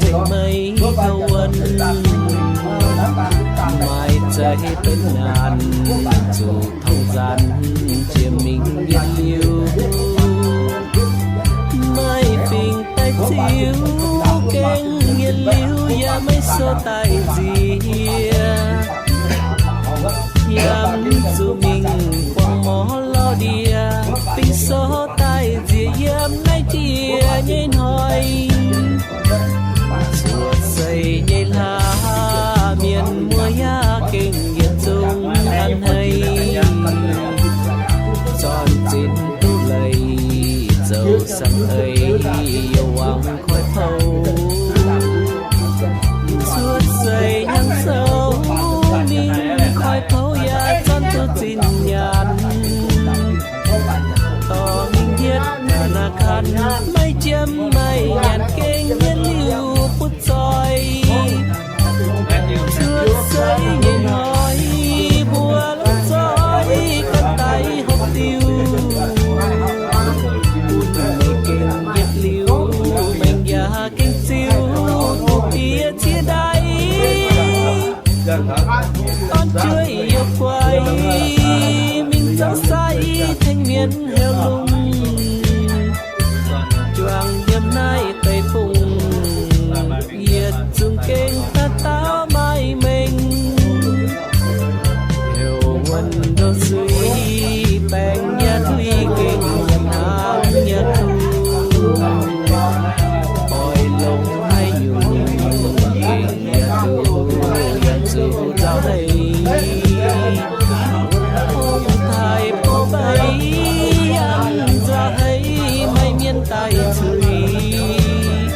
Ceng meih gauh wuonv, maaih za'eix benx nyaanh, zuqc tong nzaanx jiex mingh yietc liuz. Meih fingx daaih ziux gengh yietc liuz, yaac maiv sou daaih nziex. Yaac mv zuqc mingh buangh morz lauh ndiev, fingx sou daaih nziex yiem naaiv jiex nyei hnoi. Cuotv seix nyei hlaax, mienh muoz yaac gengh yietc zungv a'hneiv. Zornc zinx duqv leiz, zoux saeng-eix youh wangc koi pou. Cuotv seix hnyangx-zoux mingh koi pou yaac zornc duqv zinh nyaanh. Dorh mingh hietv ธนาคาร, maiv jiem maiv nyanc gengh yietc liuz butv zoih. Cuotv seix nyei hnoi mbuo lomh nzoih ganh daaih hopv diuh, bun meih gengh yietc liuz maengc yaac gengh ziux duqv bieqc ciev ndaaih. Dorn-jueiv youh guaix mingh zaux sai tengx mienh heuc lungh. Juangc yiem naaiv deic-bung, yietc zungv gengh daaih daauv maaih mengh. Heuc wuonh ndoh suiv, baengc yaac tuix gengh yietc hnangv yaac kuv. Oix longc haaix nyungc gengh yaac duqv, yaac zuqc nzauh haic. Ong-taaix bou mbeix yaac nzauh haic, maaih mienh daaih zuiz.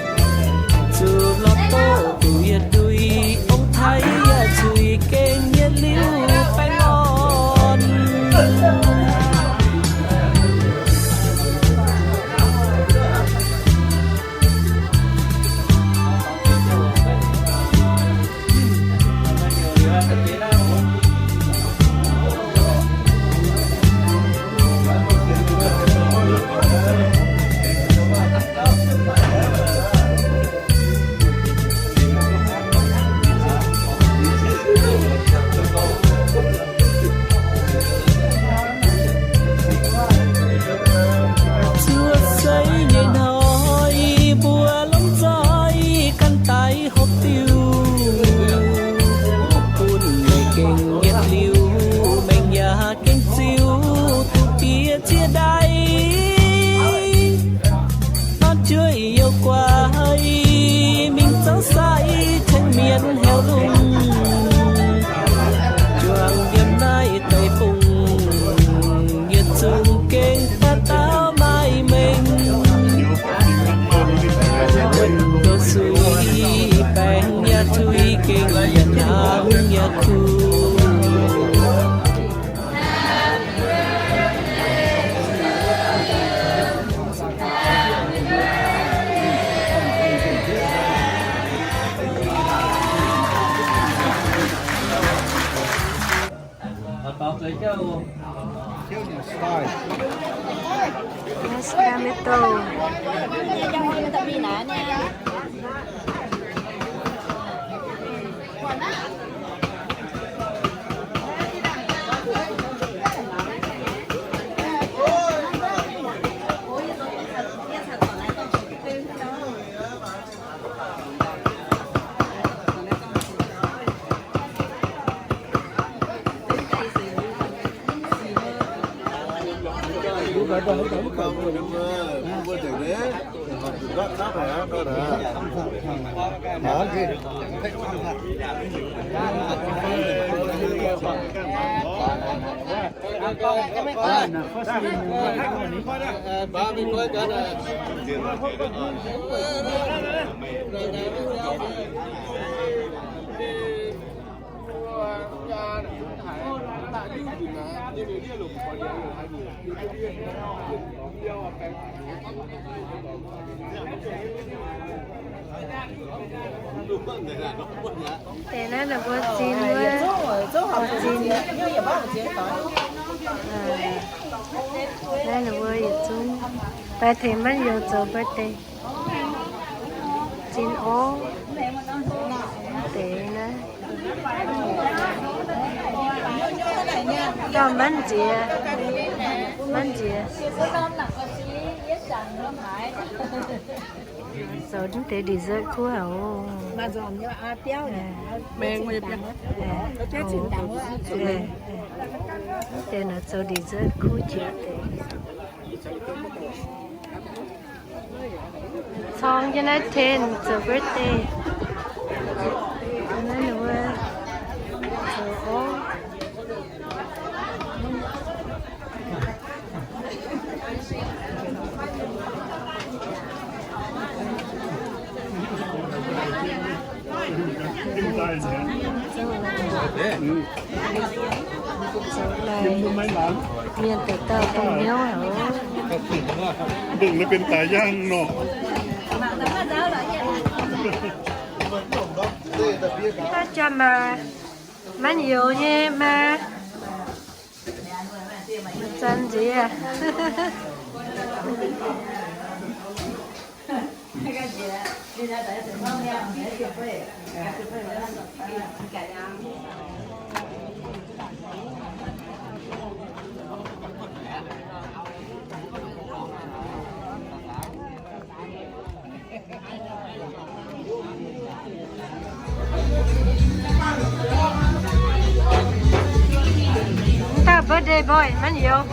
Zuqc lorz doqc duqv yietc nduih, ong-taaix yaac zuiz gengh yietc liuz baengh orn. Cuotv seix nyei hnoi mbuo lomh nzoih ganh daaih hopv diuh, bun meih gengh yietc liuz maengc yaac gengh ziux duqv bieqc ciev ndaaih. Dorn-jueiv youh guaix mingh zaux sai tengx mienh heuc lungh. Juangc yiem naaiv deic-bung, yietc zungv gengh daaih daauv maaih mengh. Wuonh ndoh suiv, baengc yaac tuix gengh yietc hnangv yaac kuv. Nice tomato. Deix naaiv ninh mbuo zinh wuov, zinh. Naaiv ninh mbuo yietc zungv daaih tengx maiv youz zoux birthday. Sin orv deix naaiv. Gauh manv nziex, manv nziex. Zoux deix dessert kuv haic oc. Deix naaiv zoux dessert kuv jiex deix. Corng jienv naaiv ten zoux birthday. Naaiv ninh mbuo zoux orv. Mienh deix dauh dongh hnyouv haic oc. Ndongc naaiv benx daaih yaangh nor. Naaiv jaa-maaz, maiv youz nyei maah. Zanc nziex. Dauh birthday boy maiv youz.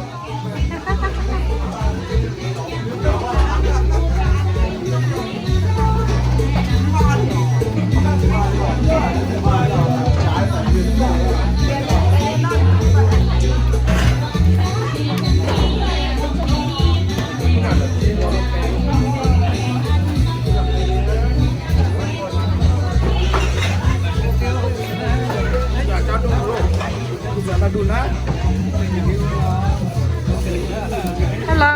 Hello.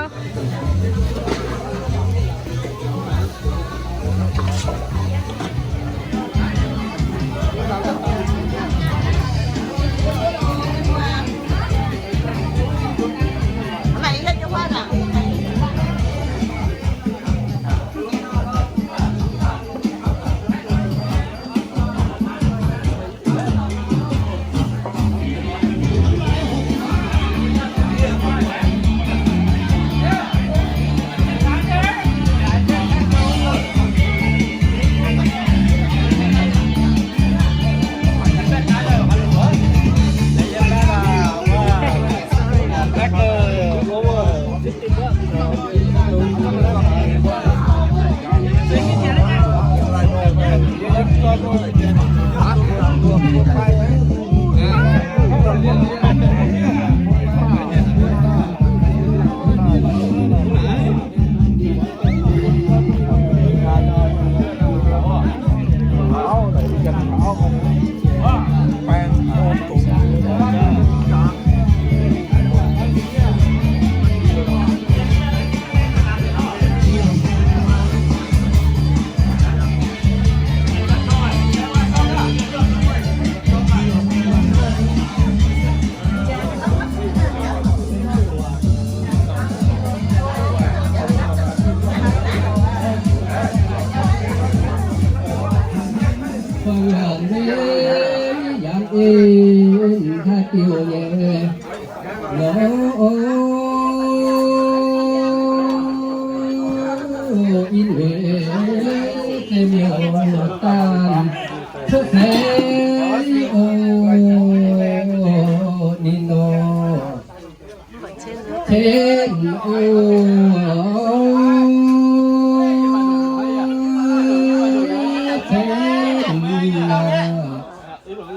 Yangh en haaix diuh nyei lorqc, in weic deix miuc-daanh cuotv seix oc, ninh nor. Cen oc, cen oc,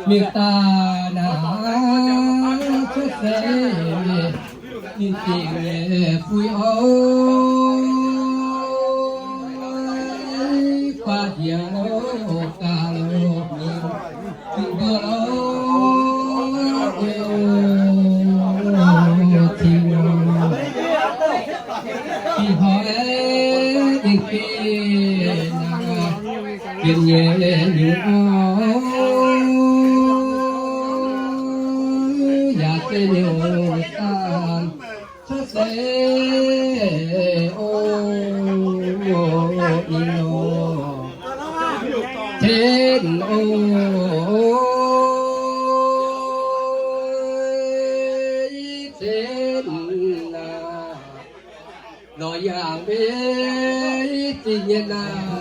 miuc-daanh naaic cuotv seix, ninh dingc nyei fuix oc, guaav njiec oc, gaax loh, ninh dingc mbuo oc, oc, cing oc. Ih hnoi ninh gengh naaic, gengh nyei nyungc oc, yaac zeiz nyungc daaih cuotv seix oc, oc, oc, oc. Zen oc, zen aac, lorz yangh maiv zingh nyei naaic.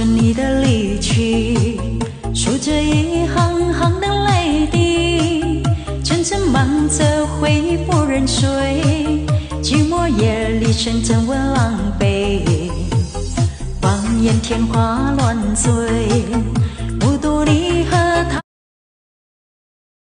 你的力气，数着一行行的泪滴，层层忙着挥不认谁，寂寞夜里深沉问狼狈，望眼天花乱坠，孤独离合